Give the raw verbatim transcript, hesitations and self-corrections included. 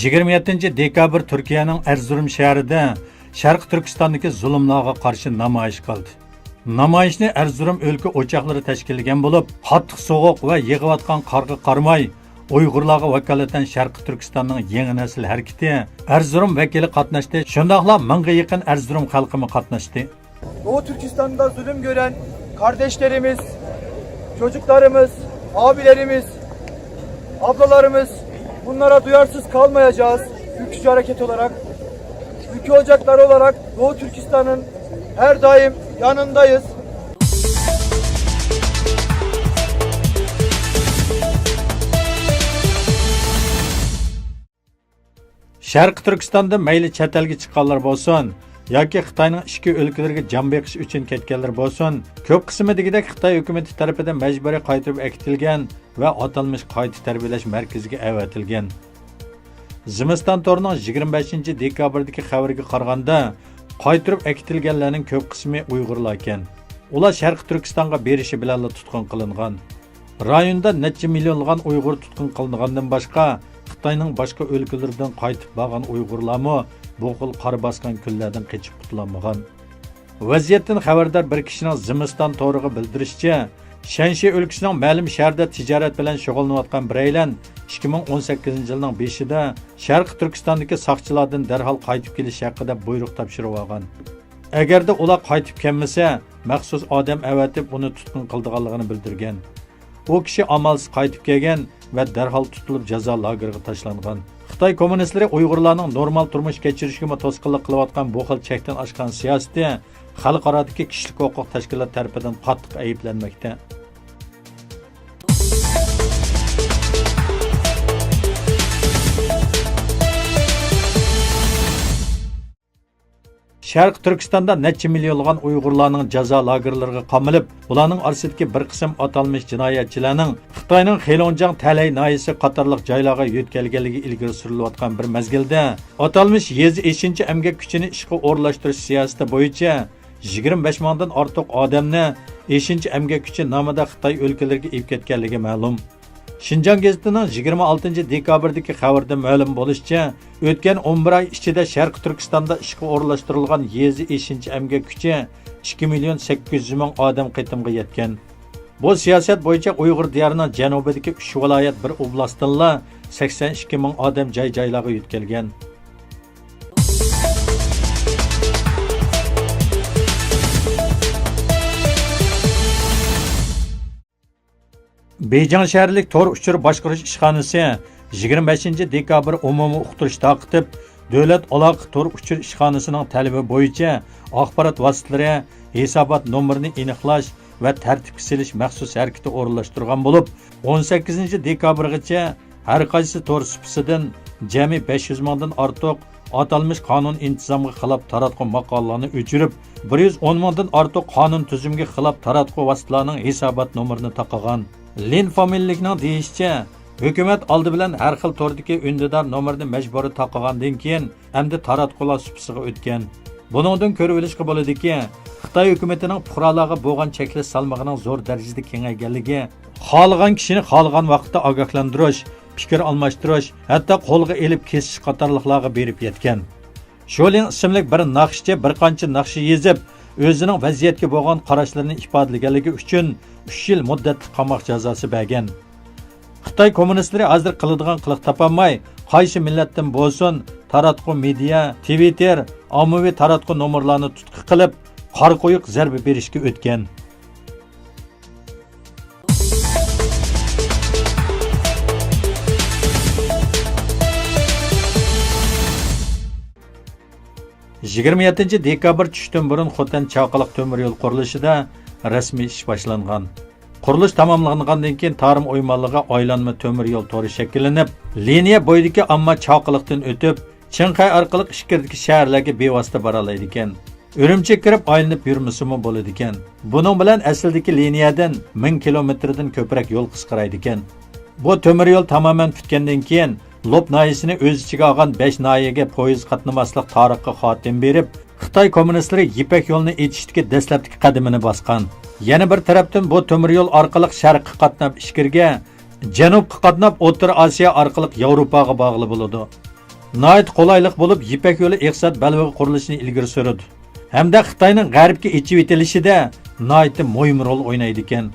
يىگىرمە يەتتىنچى دېكابىر تۈركىيەنىڭ ئەرزۇرۇم شەھىرىدە شەرقىي تۈركىستاندىكى زۇلۇملارغا قارشى نامايىش قىلدى. نامايىشنى ئەرزۇرۇم ئۆلكە ئوچاقلىرى تەشكىللىگەن بولۇپ، قاتتىق سوغۇق ۋە يېغىۋاتقان قارغا قارىماي، ئۇيغۇرلارغا ۋاكالىتەن شەرقىي تۈركىستاننىڭ يېڭى نەسىل ھەرىكىتى ئەرزۇرۇم ۋەكىلى قاتناشتى، شۇنداقلا مىڭغا يېقىن ئەرزۇرۇم خەلقىمۇ قاتناشتى. Doğu Türkistan'da zulüm gören kardeşlerimiz, çocuklarımız, abilerimiz, ablalarımız, bunlara duyarsız kalmayacağız. Ülkücü hareket olarak, ülke ocakları olarak Doğu Türkistan'ın her daim yanındayız. شەرقىي تۈركىستاندىن مەيلى چەت ئەلگە چىققانلار بولسۇن ياكى خىتاينىڭ ئىچكى ئۆلكىلىرىگە جان بېقىش ئۈچۈن كەتكەنلەر بولسۇن، كۆپ قىسمى دېگۈدەك خىتاي ھۆكۈمىتى تەرىپىدىن مەجبۇرىي قايتۇرۇپ ئەكېتىلگەن ۋە ئاتالمىش قايتا تەربىيەلەش مەركىزىگە ئەۋەتىلگەن. زىمىستان تورىنىڭ يىگىرمە بەشىنچى دېكابىردىكى خەۋىرىگە قارىغاندا، قايتۇرۇپ ئەكېتىلگەنلەرنىڭ كۆپ قىسمى ئۇيغۇرلاركەن. ئۇلار شەرقىي تۈركىستانغا بېرىشى بىلەنلا تۇتقۇن قىلىنغان. رايوندا نەچچە مىليونلىغان ئۇيغۇر تۇتقۇن قىلىنغاندىن باشقا، خىتاينىڭ باشقا ئۆلكىلىرىدىن قايتىپ بارغان ئۇيغۇرلارمۇ بۇ خىل قارا باسقان كۈنلەردىن قېچىپ قۇتۇلالمىغان. ۋەزىيەتتىن خەۋەردار بىر كىشىنىڭ زىمىستان تورىغا بىلدۈرۈشىچە، شەنشى ئۆلكىسىنىڭ مەلۇم شەھىرىدە تىجارەت بىلەن شۇغۇللىنىۋاتقان بىرەيلەن ئىككى مىڭ ئون سەككىزىنچى يىلنىڭ بېشىدا شەرقىي تۈركىستاندىكى ساقچىلاردىن دەرھال قايتىپ كېلىش ھەققىدە بۇيرۇق تاپشۇرۇۋالغان. ئەگەردە ئۇلار قايتىپ كەلمىسە، مەخسۇس ئادەم ئەۋەتىپ ئۇنى تۇتقۇن قىلىدىغانلىقىنى بىلدۈرگەن. ئۇ كىشى ئامالسىز قايتىپ كەلگەن ۋە دەرھال تۇتۇلۇپ جازا لاگېرىغا تاشلانغان. خىتاي كوممۇنىستلىرى ئۇيغۇرلارنىڭ نورمال تۇرمۇش كەچۈرۈشىگىمۇ توسقۇنلۇق قىلىۋاتقان بۇ خىل چەكتىن ئاشقان سىياسىتى خەلقئارادىكى كىشىلىك ھوقۇق تەشكىلات تەرىپىدىن قاتتىق ئەيىبلەنمەكتە. شەرقىي تۈركىستاندا نەچچە مىليونلىغان ئۇيغۇرلارنىڭ جازا لاگېرلىرىغا قامىلىپ، بۇلارنىڭ ئارىسىدىكى بىر قىسىم ئاتالمىش جىنايەتچىلەرنىڭ خىتاينىڭ خېلۇڭجياڭ تەلەي ناھىيەسى قاتارلىق جايلارغا يۆتكەلگەنلىكى ئىلگىرى سۈرۈلۈۋاتقان بىر مەزگىلدە، ئاتالمىش يېزا ئېشىنچا ئەمگەك كۈچىنى ئىشقا ئورۇنلاشتۇرۇش سىياسىتى بويىچە يىگىرمە بەش مىڭدىن ئارتۇق ئادەمنى ئېشىنچا ئەمگەك كۈچى نامىدا خىتاي ئۆلكىلىرىگە ئېلىپ كەتكەنلىكى مەلۇم. شىنجاڭ گېزىتىنىڭ يىگىرمە ئالتىنچى دېكابىردىكى خەۋىرىدىن مەلۇم بولۇشىچە، ئۆتكەن ئون بىر ئاي ئىچىدە شەرقىي تۈركىستاندا ئىشقا ئورۇنلاشتۇرۇلغان يېزا ئېشىنچا ئەمگەك كۈچى ئىككى مىليون سەككىز يۈز مىڭ ئادەم قېتىمغا يەتكەن. بۇ سىياسەت بويىچە ئۇيغۇر دىيارىنىڭ جەنۇبىدىكى ئۈچ ۋىلايەت، بىر ئوبلاستتىنلا سەكسەن ئىككى مىڭ ئادەم جاي-جايلارغا يۆتكەلگەن. بېيجىڭ شەھەرلىك تور ئۇچۇر باشقۇرۇش ئىشخانىسى يىگىرمە بەشىنچى دېكابىر ئومۇمىي ئۇقتۇرۇش تارقىتىپ، دۆلەت ئالاقە تور ئۇچۇر ئىشخانىسىنىڭ تەلىپى بويىچە ئاخبارات ۋاسىتىلىرى ھېسابات نومۇرىنى ئېنىقلاش ۋە تەرتىپكە سېلىش مەخسۇس ھەرىكىتى ئورۇنلاشتۇرغان بولۇپ، ئون سەككىزىنچى دېكابىرغىچە ھەر قايسى تور سۇپىسىدىن جەمئىي بەش يۈز مىڭدىن ئارتۇق ئاتالمىش قانۇن ئىنتىزامغا خىلاپ تاراتقۇ ماقالىلارنى ئۆچۈرۈپ، بىر يۈز ئون مىڭدىن ئارتۇق قانۇن تۈزۈمگە خىلاپ تاراتقۇ ۋاسىتىلارنىڭ ھېسابات نومۇرىنى تاقىغان. لىن فامىلىلىكنىڭ دېيىشىچە، ھۆكۈمەت ئالدى بىلەن ھەر خىل توردىكى ئۈندىدار نومۇرنى مەجبۇرىي تاقىغاندىن كېيىن، ئەمدى تاراتقۇلار سۇپىسىغا ئۆتكەن. بۇنىڭدىن كۆرۈۋېلىشقا بولىدۇكى، خىتاي ھۆكۈمىتىنىڭ پۇقرالارغا بولغان چەكلەش سالمىقىنىڭ زور دەرىجىدە كېڭەيگەنلىكى، خالىغان كىشىنى خالىغان ۋاقىتتا ئاگاھلاندۇرۇش، پىكىر ئالماشتۇرۇش، ھەتتا قولغا ئېلىپ كېسىش قاتارلىقلارغا بېرىپ يەتكەن. شولىڭ ئىسىملىك بىر ناخشىچى بىر قانچە ناخشا يېزىپ، ئۆزىنىڭ ۋەزىيەتكە بولغان قاراشلىرىنى ئىپادىلىگەنلىكى ئۈچۈن ئۈچ يىل مۇددەتلىك قاماق جازاسى بەرگەن. خىتاي كوممۇنىستلىرى ھازىر قىلىدىغان قىلىق تاپالماي، قايسى مىللەتتىن بولسۇن، تاراتقۇ مېدىيا، تىۋىتتېر، ئاممىۋى تاراتقۇ نومۇرلارنى تۇتقا قىلىپ، قارا قويۇق زەربە بېرىشكە ئۆتكەن. يىگىرمە يەتتىنچى دېكابىر چۈشتىن بۇرۇن خوتەن چاقىلىق تۆمۈر يول قۇرۇلۇشىدا رەسمىي ئىش باشلانغان. قۇرۇلۇش تاماملانغاندىن كېيىن، تارىم ئويمانلىقى ئايلانما تۆمۈر يول تورى شەكىللىنىپ، لىنىيە بويىدىكى ئامما چاقىلىقتىن ئۆتۈپ، چىڭخەي ئارقىلىق ئىچكىرىدىكى شەھەرلەرگە بىۋاسىتە بارالايدىكەن. ئۈرۈمچىگە كىرىپ ئايلىنىپ يۈرمىسىمۇ بولىدىكەن. بۇنىڭ بىلەن ئەسلىدىكى لىنىيەدىن مىڭ كىلومېتىردىن كۆپرەك يول قىسقىرايدىكەن. بۇ تۆمۈر يول تامامەن پۈتكەندىن كېيىن، لوپ ناھىيەسىنى ئۆز ئىچىگە ئالغان بەش ناھىيەگە پويىز قاتنىماسلىق تارىخقا خاتىمە بېرىپ، خىتاي كوممۇنىستلىرى يىپەك يولىنى ئېچىشتىكى دەسلەپتىكى قەدىمىنى باسقان. يەنە بىر تەرەپتىن، بۇ تۆمۈر يول ئارقىلىق شەرققە قاتناپ ئىچكىرىگە، جەنۇبقا قاتناپ ئوتتۇرا ئاسىيا ئارقىلىق ياۋروپاغا بارغىلى بولىدۇ. ناھايىتى قولايلىق بولۇپ، يىپەك يولى ئىقتىساد بەلبېغى قۇرۇلۇشىنى ئىلگىرى سۈرىدۇ ھەمدە خىتاينىڭ غەربكە ئېچىۋېتىلىشىدە ناھايىتى مۇھىم رول ئوينايدىكەن.